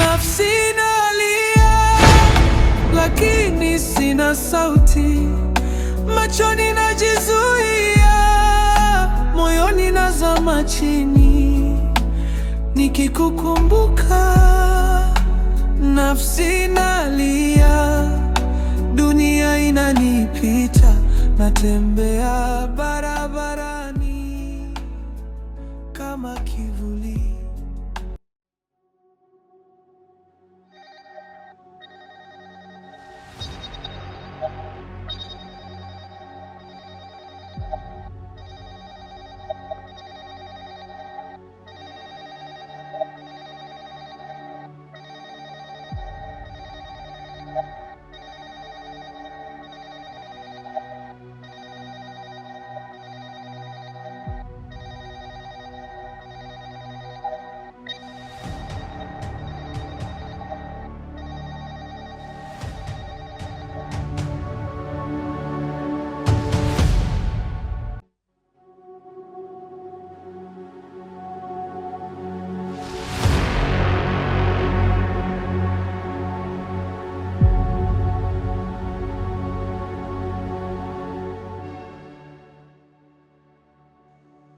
Nafsi inalia, lakini sina sauti. Machoni najizuia, moyoni nazama chini. Nikikukumbuka, nafsi inalia, dunia inanipita, natembea barabarani kama kivuli.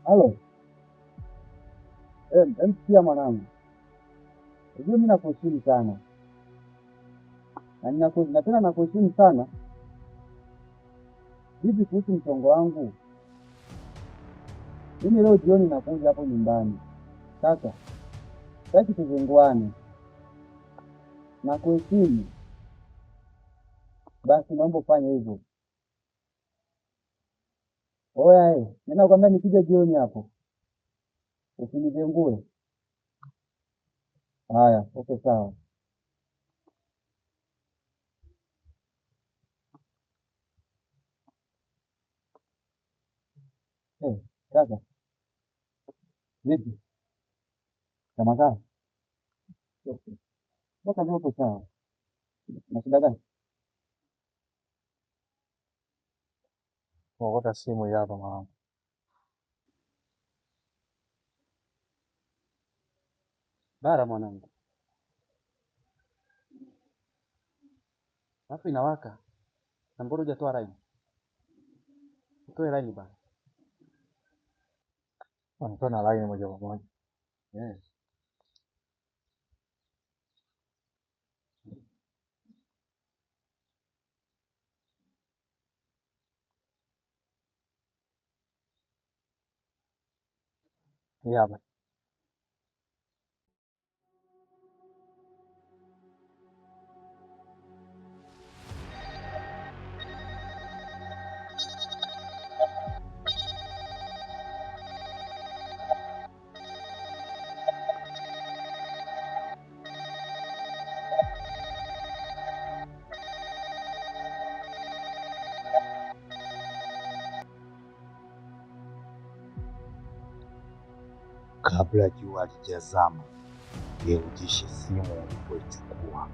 Halo, sikia mwanangu, unajua mimi nakuheshimu sana na tena nakuheshimu sana. Vipi kuhusu mchongo wangu? Mimi leo jioni nakuja hapo nyumbani. Sasa sitaki tuzenguane, nakuheshimu. Basi naomba ufanye hivyo. Oya, mimi nakwambia nikija jioni hapo usinizengue. Haya, okay, sawa. Kaka, vipi? Kama sawa? Okay. Mpaka hapo sawa. Na shida gani? Kuokota simu hii hapa mwanangu. Bara mwanangu. Alafu inawaka. Na mbona hujatoa line? Utoe line bana. Wanatoa na line moja kwa moja. Yes. Hii hapa. Kabla jua halijazama, irudishe simu ulipoichukua.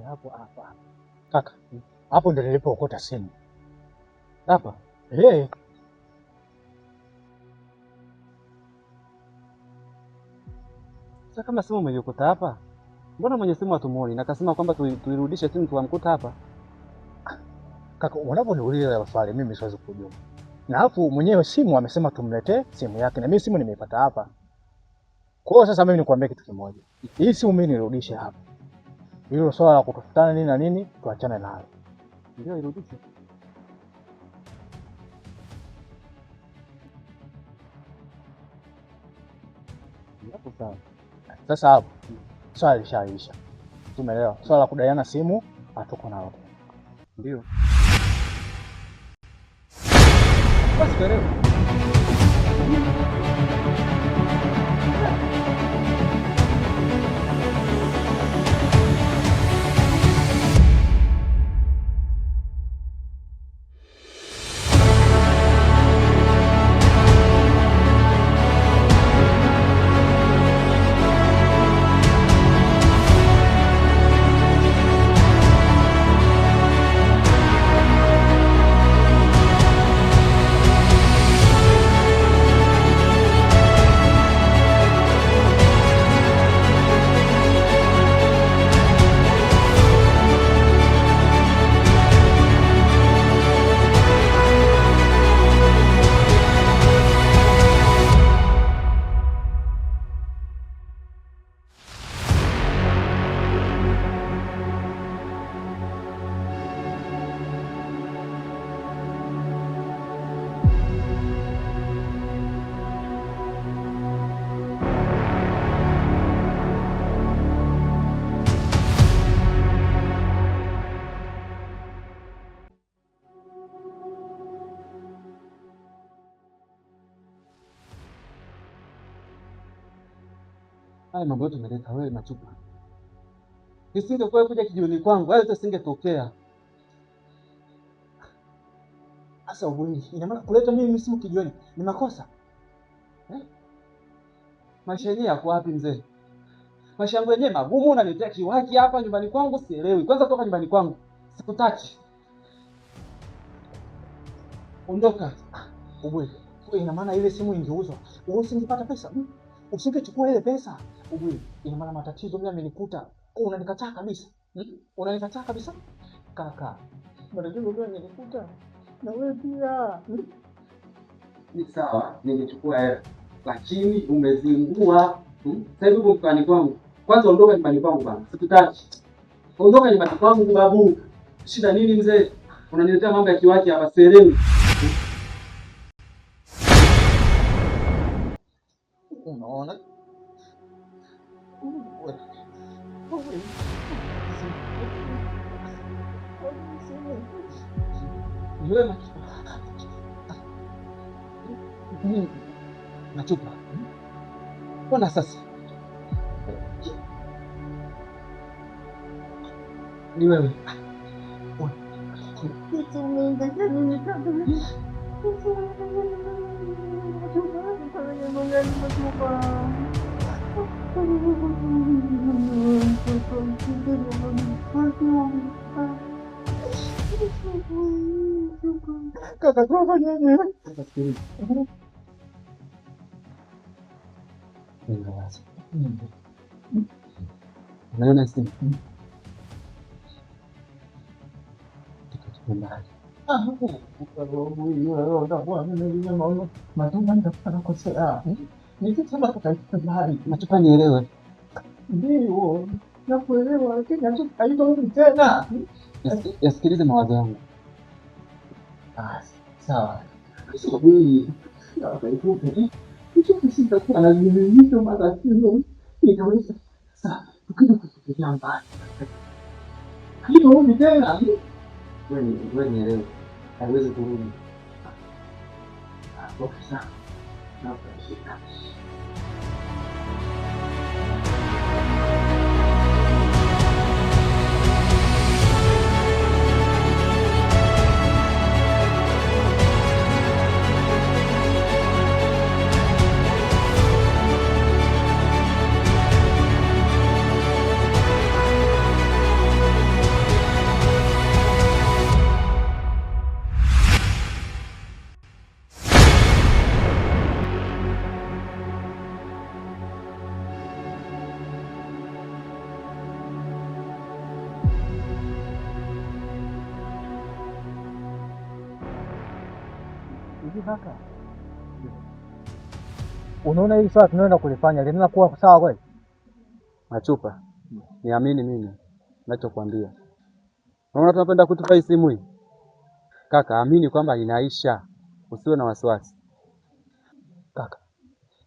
Hapo hapa. Kaka, hapo ndio nilipookota simu. Hapa. Eh, Sasa kama simu umeiokota hapa, mbona mwenye simu hatumuoni? Na akasema kwamba tuirudishe simu tuamkuta hapa. Kaka, unaponiuliza maswali mimi siwezi kujibu. Na hapo mwenyewe simu amesema tumletee simu yake, na mimi simu nimeipata hapa. Kwa hiyo sasa mimi nikwambie kitu kimoja. Hii simu mimi nirudishe hapa. Hilo swala la kutafutana nini na nini tuachane nalo. Ndio, irudishe. Hapo sawa. Sasa hapo swala lishaisha, tumeelewa. Swala la kudaiana simu hatuko nalo tena. Ndio. Basi tuelewe. Haya mambo yote umeleta wewe Machupa. Nisingekuwa kuja kijiweni kwangu, hayo yote singetokea. Sasa Ubwili, ina maana kuleta mimi simu kijiweni ni makosa eh? Maisha yenyewe yako wapi mzee? Maisha yangu yenyewe magumu, unaniletea kiwaki hapa nyumbani kwangu, sielewi. Kwanza toka nyumbani kwangu, sikutaki. Ondoka. Ubwili, ina maana ile simu ingeuzwa, wewe usingepata pesa? Usingechukua ile pesa? Ubwili, ina maana matatizo mimi amenikuta, unanikataa kabisa. Unanikataa kabisa kaka, matatizo mimi amenikuta na wewe pia. Ni sawa, ningechukua hela, lakini umezingua. Sasa hivi uko nyumbani kwangu. Kwanza ondoka nyumbani kwangu bana, sikutaki. Ondoka nyumbani kwangu babu. Shida nini mzee? Unaniletea mambo ya kiwaki hapa, sielewi. Unaona? Yule Machupa. Mbona sasa? Ni wewe. Kaka, tunafanyaje? Sasa sikiliza. Nina wazo. Unaona simu? Tukatupe mbali. Nikisema tukaitupe mbali. Machupa, nielewe. Ndio, nakuelewa, lakini haitarudi tena. Yasikilize mawazo yangu. Sawa. Sitakuwa na zizizo matatizo inaweza sasa tukija kufikiria mbali haitarudi tena. Wewe nielewe, haiwezi kurudi. Okay, sawa. Hivi kaka, unaona hili swala tunaenda kulifanya linaenda kuwa sawa kweli? Machupa, niamini mimi nachokwambia, Unaona tunapenda kutupa hii simu hii. Kaka, amini kwamba inaisha. Usiwe na wasiwasi. Kaka,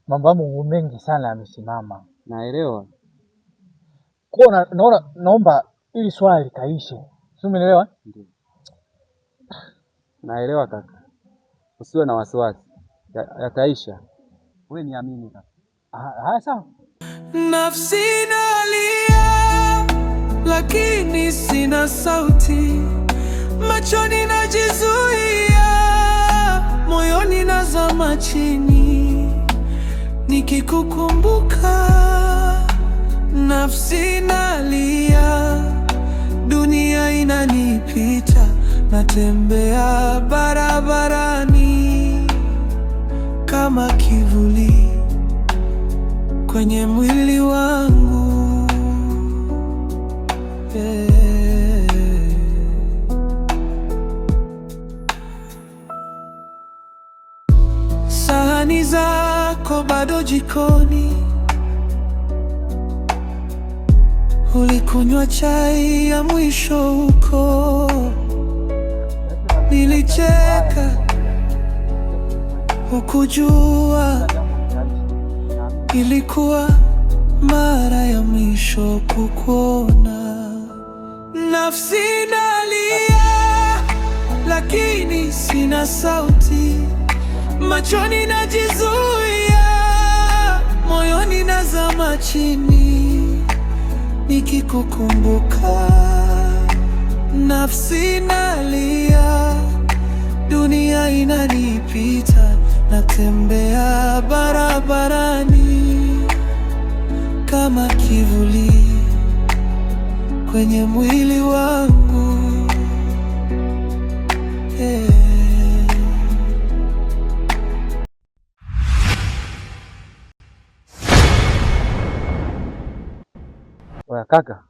mambo yangu mengi sana yamesimama. Naelewa. Kwa hiyo naona naomba ili swali likaishe. Si umeelewa? Ndio. Naelewa kaka. Usiwe na wasiwasi. Yataisha. Wewe niamini kaka. Haya sawa. Nafsi inalia, lakini sina sauti. Machoni najizuia, moyoni nazama chini. Nikikukumbuka, nafsi inalia, dunia inanipita, natembea barabarani kama kivuli kwenye mwili wangu yeah. Sahani zako bado jikoni, ulikunywa chai ya mwisho huko, nilicheka hukujua ilikuwa mara ya mwisho kukuona. Nafsi inalia, lakini sina sauti. Machoni najizuia, moyoni nazama chini. Nikikukumbuka, nafsi inalia, dunia inanipita, natembea barabarani kama kivuli kwenye mwili wangu yeah. Oya kaka,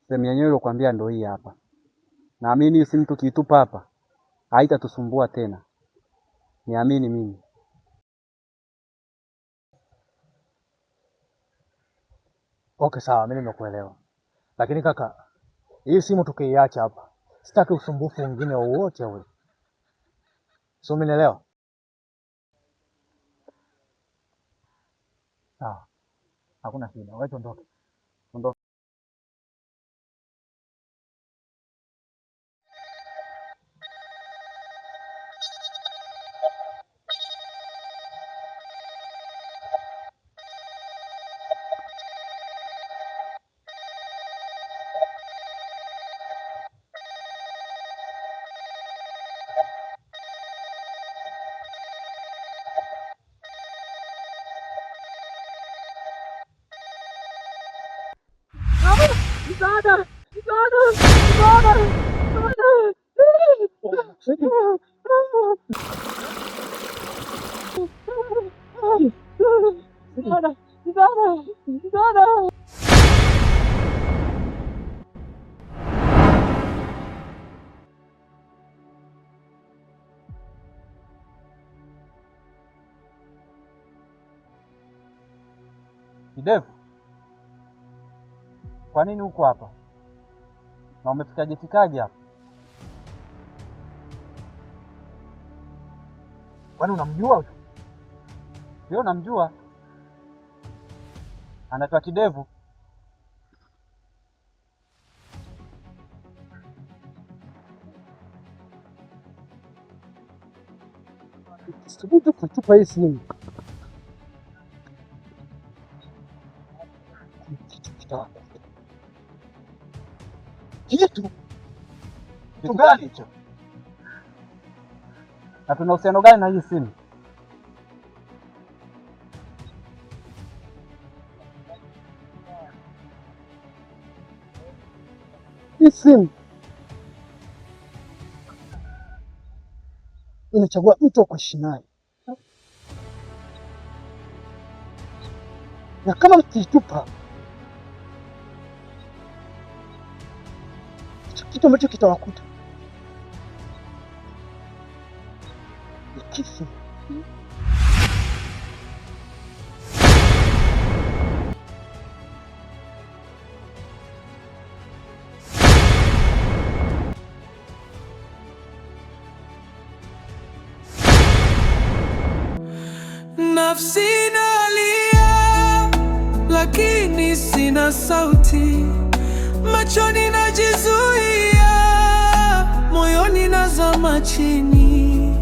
sehemu yenyewe nilokuambia ndo hii hapa. Naamini hii simu tukiitupa hapa haitatusumbua tena. Niamini mimi. Okay, sawa, mimi nimekuelewa. Lakini kaka, hii simu tukiiacha hapa, sitaki usumbufu mwingine wowote ule. Si umenielewa? Sawa, hakuna shida. Wewe tuondoke. Ondoka. Kidevu, kwa nini uko hapa na umefikaje fikaje hapa? Kwani unamjua huyo? Ndio namjua, anaitwa Kidevu. Thubutu kutupa hii simu. Kitu kitawakuta. Kitu Kitu gani hicho? Na tuna uhusiano gani na hii simu? Hii simu inachagua mtu wa kuishi naye, na kama mkiitupa, kitu ambacho kitawakuta ni kifo. Nafsi inalia, lakini sina sauti. Machoni najizuia, moyoni nazama chini.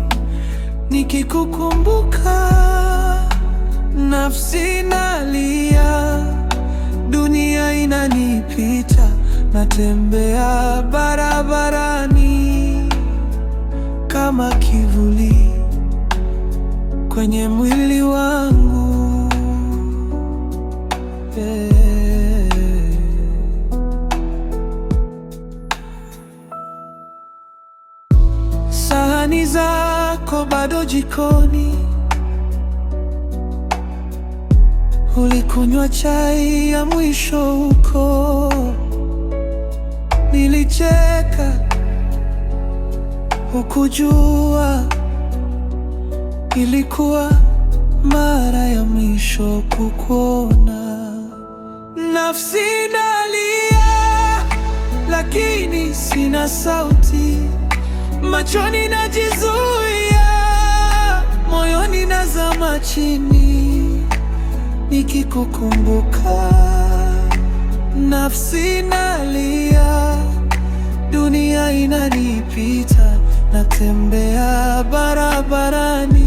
Nikikukumbuka, nafsi inalia, dunia inanipita, natembea barabarani kama kivuli kwenye mwili wangu yeah. Sahani zako bado jikoni, ulikunywa chai ya mwisho huko, nilicheka hukujua ilikuwa mara ya mwisho kukuona. Nafsi inalia, lakini sina sauti. Machoni najizuia, moyoni nazama chini. Nikikukumbuka, nafsi inalia, dunia inanipita, natembea barabarani.